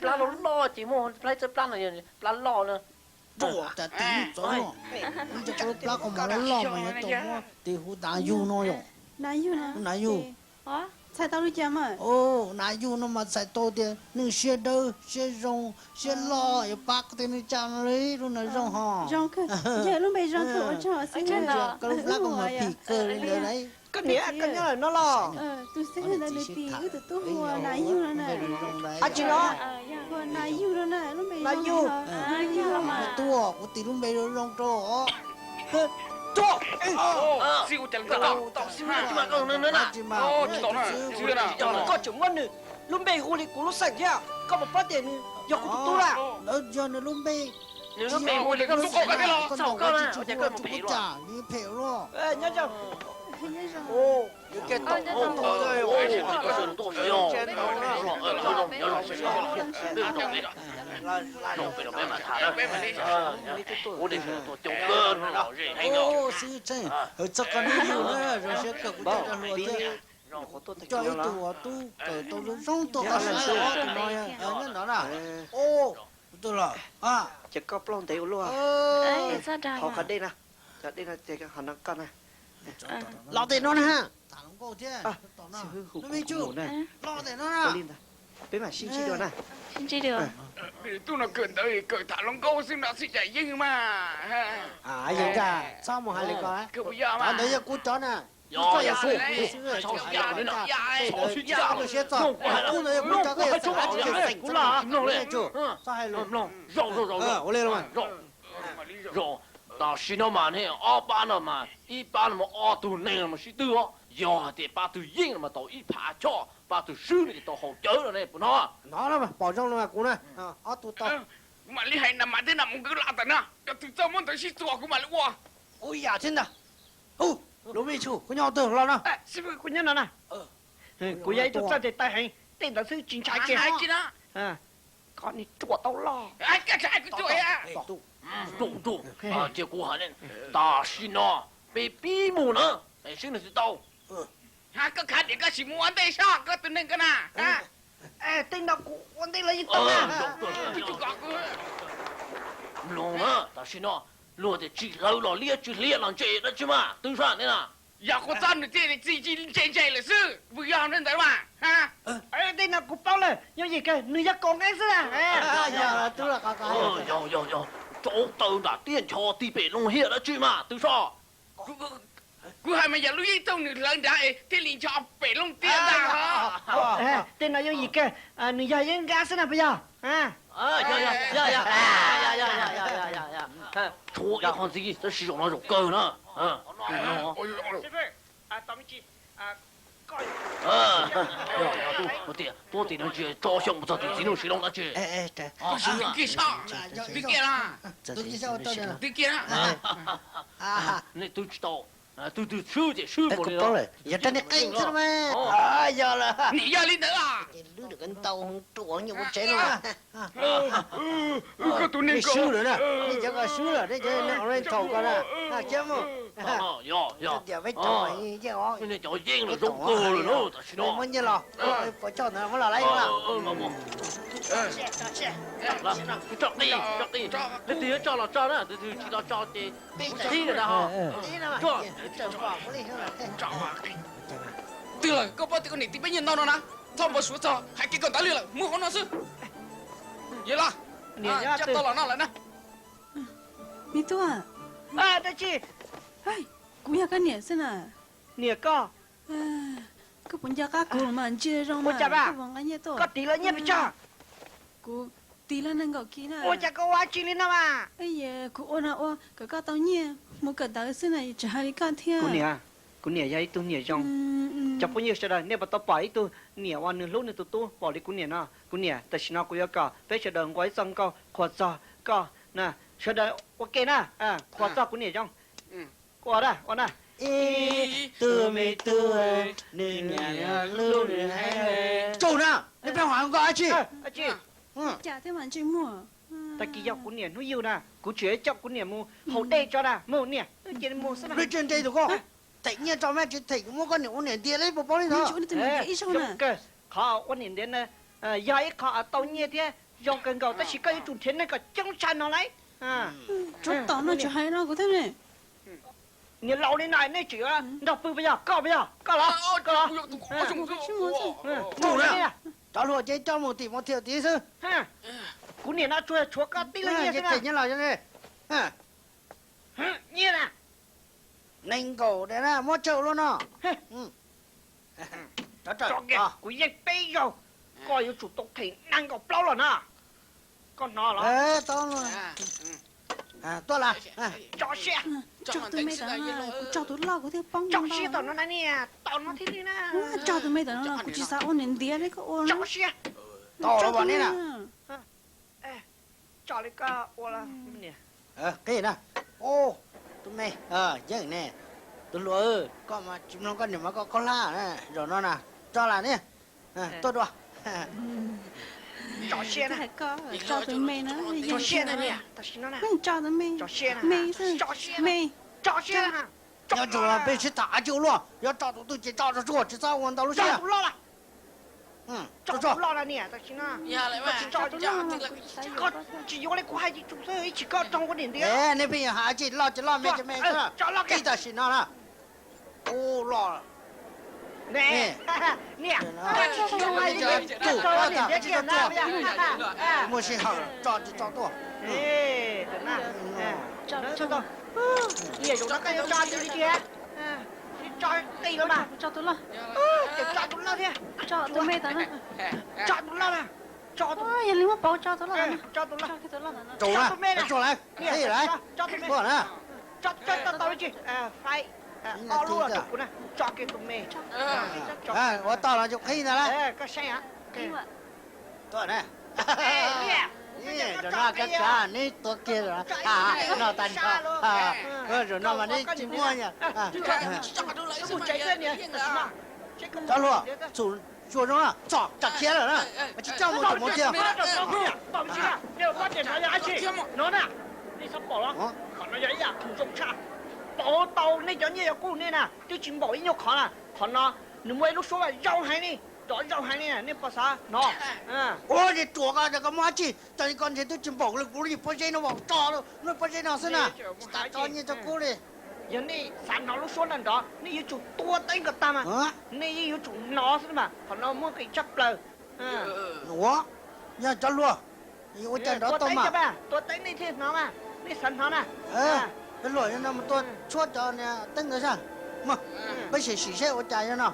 Plab loj loj ces muaj plab txawb plab no, plab loj na. Txawv no, ib co plab qhov muag loj loj mas yuav tau muab tis hu Nas Yug no yom. Nas Yug, Nas Yug. Txhais tau li cas mas? Nas Yug no mas txhais tau tias neeg siab dawb siab zoo siab loj yuav pab tej neeg tsa no li lub no zoo ho. Yog lub npe zoo kawg ua tsaug xwb. Koj lub plab koj mas phim kawg li ntawd lauj. Koj niam koj nyob no los? Tus xib hwb ntawd nws tis wb tus tub hu ua Nas Yug no na. Ab tsi no? Hu ua Nas Yug no na, lub npe Nas Yug. Tub, kuv tis lub npe zoo zoo rau. Tub, koj tseem muab nws lub npe hu li kuv lub xeem thiab, koj puas paub tias nws yog kuv tus tub na? Ntawd yog nws lub npe. Nws lub npe hu li koj tub koj thiab los txog koj na, ua cas koj mus phem luaj? Nyob zoo. Xib hwb Tsheej, hwv txog koj niam yug na, zoo siab kawg kuv coj cov hluas thiab. Coj ib tug uas tub kawm tau zoo zoo tuaj qab saib os, tus no nyob ntawd na. Tus los, ces koj plaub ntev ua luaj. Thov qhov dej na, cov dej no ces ho no koj na. Los tes no na. Xib hwb hu kuv mus na. Ua li ntawd, peb mam sib ntsib dua na. Nws tub no kawm ntawv kawm tham hluas nkauj xwb no xwb cas yeej mas. Yeej, txhob mus hais li ko. Cov ntawd yog kuv cov na. Koj yog kuv xib hwb, txhob hais li ko. Koj siab txog, tub ntawd yog kuv cov, koj yog xeem, xeem kuv los. Txhob hais lus. Ua li los. Tam sim no mas ne ob pab no mas ib pab no mas ob tug neeg no mas sib twg os, yog hais tias pab twg yeej no mas tau ib phav choj, pab twg swb no ces tau haus cawv no ne puas hnov? Hnov no mas pom zoo no mas kuv na, ob tug tau. Kuv mam li hais Nas Mas thiab Nas Mus nkawd los tawm no, cov twg txawj muab ntawd sib txuas kuv mam li ua. Ua yam thiab ntag. Hu, Lub Mej Tshum, koj nyob twg los no? Xib hwb, kuv nyob no na. Kuv yog ib tug txawj tes taw heev, tej ntawd xwb tsis ntshai kiag. Koj niag ruam tau loj. Cia kuv hais, tam sim no peb pib mus na, es seb nws twg tau. Koj khav tias koj sim mus ua ntej soj koj tus neeg ko na. Tej no kuv ua ntej los yeej tau na. Mloog na, tam sim no luag tias tsis hlawv los liab tsis hliav los ntse dab tsi mas twb sab ne na. Yog kuv txob nws thiaj li txi txi ntse ntse lawm xwb, vwm yog ntawd mas. Tej no kuv paub lawm, yooj yim kawg, nws yog kaus nqeeb xwb na. Yog, yog, yog, tsaub taw nram tiaj ncho tig pem loog hiam dab tsi mas twb soj. Kuv hais mas yog lub yeeb thooj nws hlawv nrad thiaj li ncho pem loog tiaj ntag. Tej no yooj yim kawg, nws yog yeeb nkab xwb na puas yog? Tshuav ib qho ntxiv tab sis zaum no zaum kawg na. Tias tuab tim no tsis tso xyoo mus txog tus txiv nuj Siv Loos dab tsi. Nej twb tsis tau, twb twb swb ces swb mus li. Yog rab niag qeej xwb mas. Yog li ntawd, ntau ruam nyuam ua tsev no. Koj tus neeg swb lawm na, nej cov ko swb lawm, nej cov neeg oriental ko na, khiav mus. Yog, yog. Tias peb cov yeej os, nej cov yeej lawm zoo kawg lawm na, tam sim no muab nyiaj los, puas choj ntawd muab los lawm. Tso qi, tso qi, leej twg yuav tso los tso na, tus twg tsis los tso ces kuv tib lawm ntag ho. Twg lawm, koj paub tias koj niam tis peb nyiaj ntau no na, txhob npau suav txog hais kev kawm ntawv li lawm, mus hauv no xwb. Yog los, coj tau los no lawm na. Me tub, dab tsi? Kuv yog koj niam xwb na. Niam koj? Koj puas nco qab kuv mas ntsia zoo mas koj puas nqa nyiaj tuaj? Koj tis lawv nyiaj pes tsawg? Kuv tis lawv nees nkaum kis na. Ua cas koj ua dab tsi li no mas? Kuv ua no ua kom koj tau nyiaj mus kawm ntawv xwb na, tseem hais li koj thiab. Kuv niam, kuv niam yog ib tug niam zoo. Cov phooj ywg sawv daws, nej puas tau pom ib tug niam uas nws hlub nws tus tub npaum li kuv niam no? Kuv niam, tam sim no kuv yuav kom peb sawv daws nqua ib txoj nkauj qhuas txog koj na. Sawv daws ua ke na, qhuas txog kuv niam zoo. Ua na, ua na. Ib tug me tub, nws niam hlub nws heev. Tsaug na, nej pheej hais nkauj dab tsi? Cas thiab mas ntsej muag. Tag kis yog kuv niam hnub yug na, kuv tseem coj kuv niam mus haus dej tso na, mus niam, cia mus xwb na. Peb tseem ntes tus koj, them nyiaj tso mas tsis them, muab koj niam ua niam ntiav li puas paub li ntawd. Ib zaug na. Qhov ua niam ntiav na yog ib qho tau nyiaj thiab zoo kawg nkaus, tab sis koj yuav tsum nrhiav neeg kom coob tshaj no lauj. Tsuav tom no tsis hais no kuv thiab ne. Niam laus li no nej tseem nrog pw puas yog? Koj puas yog? Koj los, koj los. Cov hluas ces coj mus tim mus thiam tid xwb. Kuv niam no tsuas tshuav koj tib leeg nyiaj xwb na. Nyiaj na. Nees nkaum daim na, muab tsawg luaj no. Kuv yeej peb zaug, koj yuav tsum tau them nees nkaum plaub los na. Koj hnov los? Tuaj las. Tso siab. Tso tus me ntawd, kuv tso tus loj kuv thiaj poob. Tso siab tau no na niam, tau no thiaj li na. Tso tus me ntawd no kuv tsis xav ua niam ntiav li koj ua. Tso siab. Tau los ne na. Tso li koj ua niam. Qhib na. Tus me, yeej ne. Tus hluas, koj mas tsis mloog koj niam mas koj khaub hlab zaum no na. Tso las ne. Tuaj dua. Tso siab na. Tso tus me na. Tso siab na niam. Tam sim no na. Tso siab na. Me xwb. Tso siab na. Me. Tso siab na. Nyob tsum los peb sib tham tsis ua luaj, yuav tso tus twg ces tso tsuag tsuag, tsis txhob ua ntau lub siab. Tso tus loj las niam, tam sim no. Tsis yuav li kuv hais ces tsum xwb, ib tsis koj raug ua niam ntiav. Nej pheej hais tsis loj ces loj, me ces me xwb. Tso loj kiag tam sim no na. Ub loj. Niam, muaj sij hawm tso tsis tso tuaj. Niam, zaum no koj yuav tso li tias, tso qis los mas, ces tso tus loj thiab. Tso tus me tas na. Tso tus loj na. Yog li muab pauv tso tus loj tas na. Tso tus loj. Tso tus me na. Tso tus me. Tso tau li tsis, faib ob lub los rau kuv na, tso kiag tus me. Ua tau los tsum qhib ntag lauj. Koj saib. Tuaj na. Zaum no koj kav neb tuav kiag, no tas nrho. Zaum no mas neb tsis muaj. Cov hluas, txhum zuag zoo, txom tsam khiav lawm na, mas tsis coj mus tus mus kiag. No na, nej txhob pom los, qhov no yog ib yam khoom zoo tshaj. Pauv tau nej cov nyiaj yog kuj nej na, twb tsis npaum ib nyuag qhov na. Qhov no nws muaj ib lub suab mas zoo heev li, rov zoo heev li, nej puas xav hnov? Ua li ruam ko, koj muaj dab tsi? Cov li ko ntshe twb tsis npaum li kuv li pob zeb no, tso lub pob zeb no xwb na, tsis tas tso nyiaj tso kub li. Yog nej xav hnov lub suab no nrov, nej yuav tsum tua teeb kom tag mas, nej yeej yuav tsum hnov xwb mas, qhov no muaj nqis tshaj plaws. Ua, yog cov hluas, ua cas nrov tau mas. Tua teeb nej thiaj hnov mas, nej xav hnov na. Cov hluas no mus tua tshuab cov teeb ntawd sab, peb sim sim seb ua cas yog no.